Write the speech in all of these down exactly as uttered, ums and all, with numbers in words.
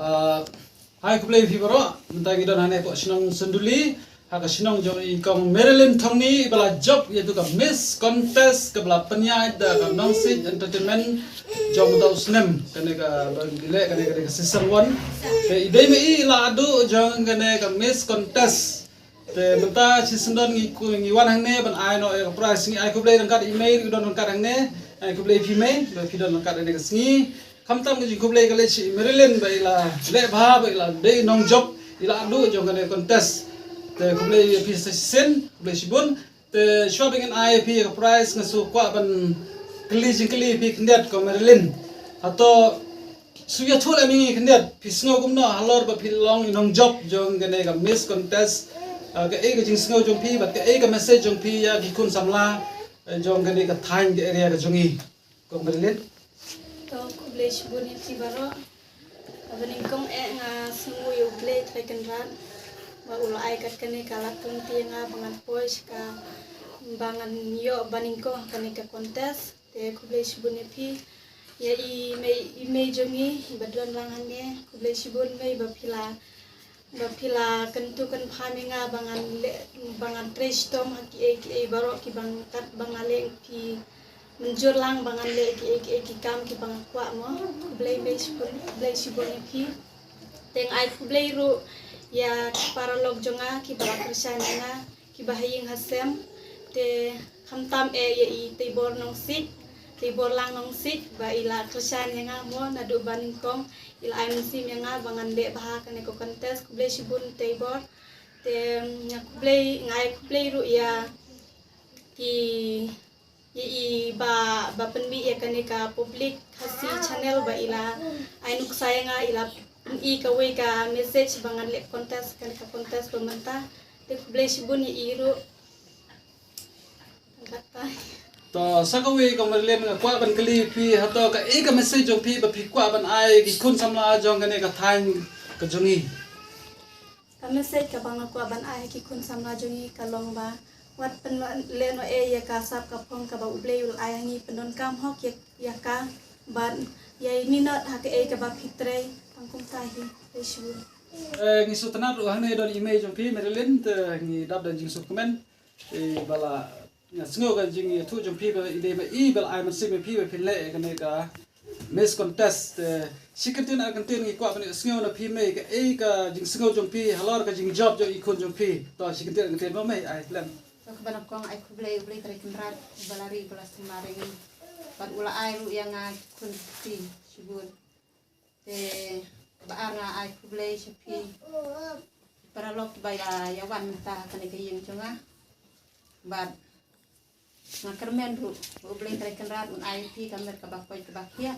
Ah, hai khublei phi baroh, mynta ngi don hangne hapoh shnong Senduli, ha ka shnong jong i kong Marilyn Thongni, ba la jop ïa tu ka Miss Contest, kaba la pynïaid da ka Nongsiej Entertainment jong mynta u snem, kane kaba ngi leh kane, kane ka season one. Te i dei ma i la duh jong kane ka Miss Contest. Te mynta shi syndon ngi ku-, ngi wan hangne ban ai noh ïa ka prize, ngi ai khublei ryngkat i mei ruh don ryngkat hangne. Ai khublei phi mei, ba phi don ryngkat hangne ka sngi. Khamtam ka jingkhublei ka leit sha i Marilyn ba i la leh bha, ba i la dei nongjop, i la duh jong kane contest. Te khublei ïa phi sa shisien, khublei shibun. Te shuwa ba ngin ai ïa phi ïa ka prize nga shu kwah ban kylli jingkylli ïa phi khyndiat ko Marilyn. Hato shu ïathuh lem ïa ngi khyndiat, phi sngew kumno halor ba phi long i nongjop jong kane ka Miss Contest, ah, kaei ka jingsngew jong phi bad kaei ka message jong phi ïa ki khun samla, eh, jong kane ka thaiñ ka area ka jong ngi. Ko Marilyn. To khublei shibun ïa phi baroh. Kaba nyngkong eh nga sngew ïa U Blei Trai Kynrad ba u la ai kat kane ka lad lynti ïa nga ba ngan poi sha ka, ba ngan ïoh ba nyngkong ha kane ka contest. Te khublei shibun ïa phi. Ïa i mei, i mei jong ngi iba don lang hangne, khublei shibun mei ba phi la, ba phi la kyntu kynpham ïa nga ba ngan leh, ba ngan trei shitom ha kiei kiei baroh kiba kat ba nga leh, phi mynjur lang ba ngan leh kiei kiei ki kam kiba nga kwah mo. Khublei mei shibun, khublei shibun ïa phi. Te nga ai khublei ruh ïa ki paralok jong nga kiba la kyrshan ïa nga, kiba ha ïing ha sem. Te khamtam eh ïa i Teibor Nongsiej, Teibor Lang Nongsiej ba i la kyrshan ïa nga mo naduh ba nyngkong, i la ai mynsiem ïa nga ba ngan leh bha ha kane ka contest. Khublei shibun Teibor. Te nga khublei, nga ai khublei ruh ïa ki, ïa i ba, ba pynmih ïa kane ka Public Khasi Channel ba i la ai nuksa ïa nga, i la pyni kawei ka message ba ngan leh contest, kane ka contest ba mynta. Te khublei shibun ïa i ruh. Kata. To sa kawei ko Marilyn, nga kwah ban kylli phi, hato kaei ka message jong phi ba phi kwah ban ai ki khun samla jong kane ka thaiñ ka jong ngi? Ka message kaba nga kwah ban ai ha ki khun samla jong ngi ka long ba wat pynleh noh ei ïa ka sap ka phong kaba U Blei u la ai ha ngi, pyndonkam hok ïa, ïa ka bad ïa i minot ha kaei kaba phi trei. Tang kumta hi. Khublei shibun. Eh, ngi sngewtynnat ruh hangne don i mei jong phi Marilyn, te ngi dap da jingsngewkmen. Eh, ba la, nga sngew ka jingïathuh jong phi ba i dei ma i ba la ai mynsiem ïa phi ba phin leh kane ka Miss Contest. Eh, shi kyntien ar kyntien ngi kwah ban ïohsngew na phi mei, kaei ka jingsngew jong phi halor ka jingjop jong i khun jong phi. To shi kyntien ar kyntien mo mei, ai khlem. To kaba nyngkong ai khublei U Blei Trai Kynrad, ba la ri ba la sumar ïa ngi. Bad u la ai ruh ïa nga ki khun ki kti shibun. Te ba ar nga ai khublei sha phi paralok ba ïa, ïa wan mynta ha kane ka ïing jong nga. Bad nga kyrmen ruh ba U Blei Trai Kynrad un ai phi ka met kaba koit kaba khiah,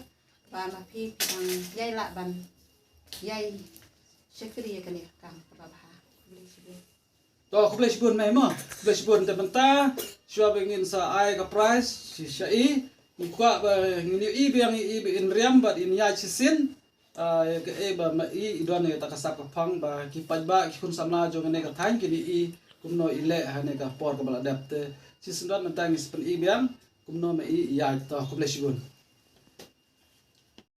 ba ma phi phi dang ïai lah ban ïai shakri ïa kane ka kam kaba bha. Khublei shibun. To khublei shibun mei mo. Khublei shibun. Te mynta shuwa ba ngin sa ai ka prize sha i, ngi kwah ba ngin ïohi biang ïa i ba in riam bad in ïaid shisien. Ah, ïa kaei ba ma i i don ïa kata ka sap ka phong ba ki paidbah ki khun samla jong kane ka thaiñ kin ïohi kumno i leh ha kane ka por kaba la dep. Te shisien don mynta ngin sa pyni biang kumno ma i i ïaid. To khublei shibun.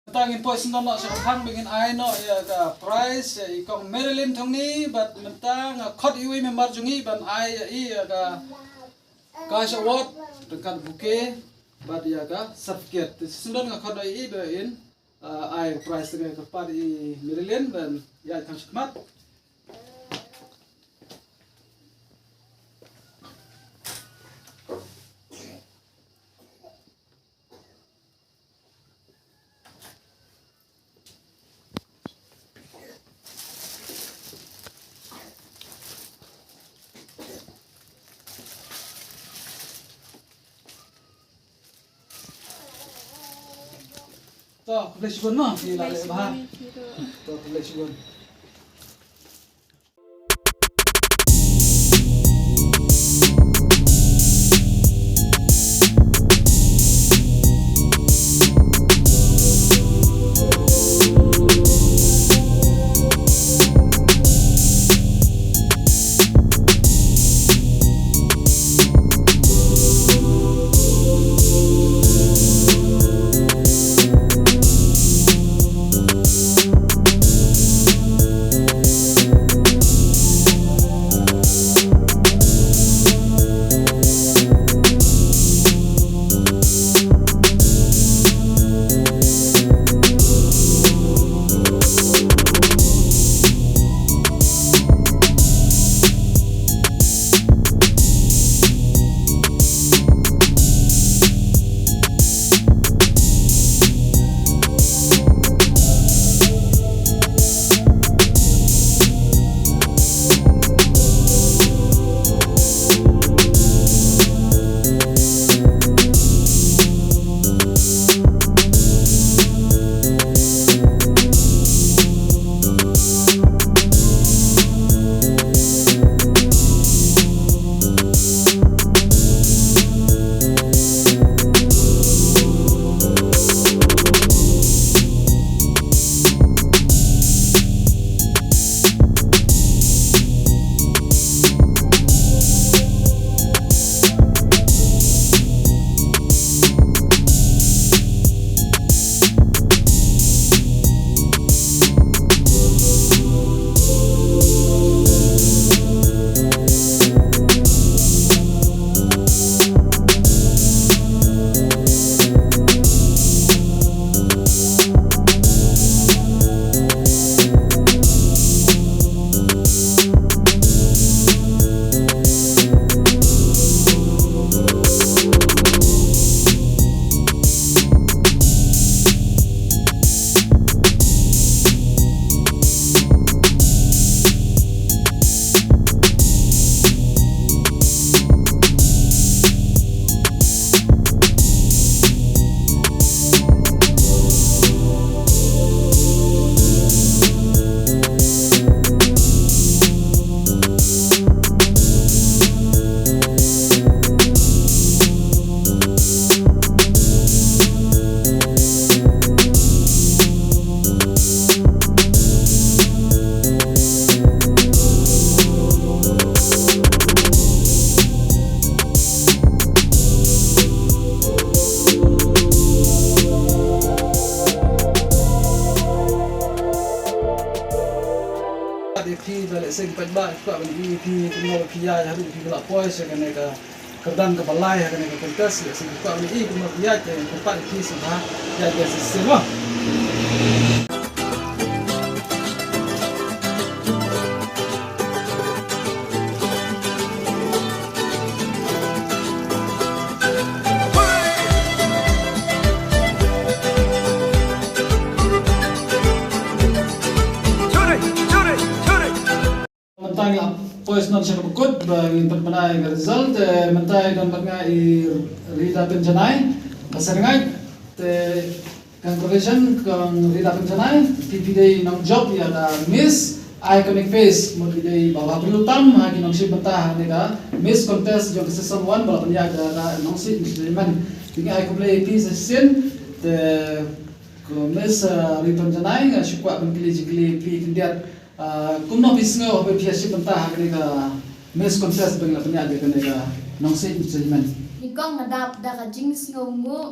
Mynta ngin poi sngewbha noh sha ka phang ba ngin ai noh ïa ka prize ïa i kong Marilyn Thongni, bad mynta nga khot iwei i member jong ngi ban ai ïa i ïa ka cash award, ryngkat bouquet bad ïa ka certificate. Te shisien don nga khot noh ïa i ba in, ah, ai prize, te nga kyrpad ïa i Marilyn ban ïaid kham shakhmat. To, khublei shibun mo, phi la leh bha. To, khublei shibun. Kwah ban ïohi phi kumno phi ïaid haduh phi la poi sha kane ka kyrdan kaba lai ha kane ka contest, ïa shisien kwah ban ïohi kumno phi ïaid, te kyrpad ïa phi sngewbha ïaid ka shisien mo. Mynta ngi la poi sha ka kut ba ngin pynbna ïa ka result, te mynta don bad nga i Rida Pynjanai, ka Syrngaid, te congratulations kong Rida Pynjanai, phi phi dei nongjop ïa ka Miss Iconic Face, mut phi dei ba bha briew tam ha ki nongshim bynta ha kane ka Miss Contest jong ka season one ba la pynïaid da ka Nongsiej Entertainment. Te ngi ai khublei ïa phi sa shisien, te ko Miss, ah, Rida Pynjanai, nga shu kwah ban kylli jingkylli ïa phi khyndiat, ah, kumno phi sngew haba phi ïashim bynta ha kane ka Miss Contest ba ngi la pynïaid da kane ka Nongsiej Entertainment? Nyngkong nga dap da ka jingsngewnguh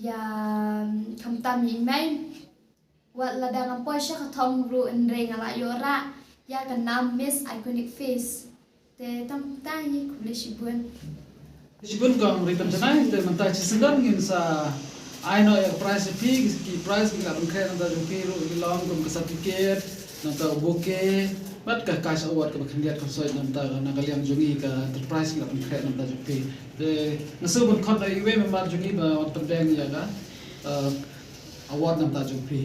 ïa, khamtam ïa i mei. Wat lada ngam poi sha ka thong ruh hynrei nga la ïoh rah ïa ka nam Miss Iconic Face. Te tang kumta hi, khublei shibun. Shibun kong Rida Pynjanai, te mynta shisien ngin sa ai noh ïa ka prize ïa phi, ki prize ki la pynkhreh na ka bynta jong phi ruh ki long kum ka certificate, nangta u bouquet, bad ka cash award kaba khyndiat khamsoi na ka bynta na ka liang jong ngi, ka enterprise ki la pynkhreh na ka bynta jong phi. Te nga sngewbha ban khot ïa iwei i member jong ngi ba wan pynbeit ïa ka, eh, award na ka bynta jong phi.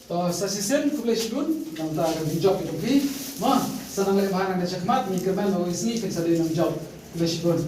To, sa shisien khublei shibun na ka bynta ka jingjop ka jong phi. Mo, sa nang leh bha na ka jingkhmat, ngi kyrmen ba kawei ka sngi phin sa dei nongjop. Khublei shibun.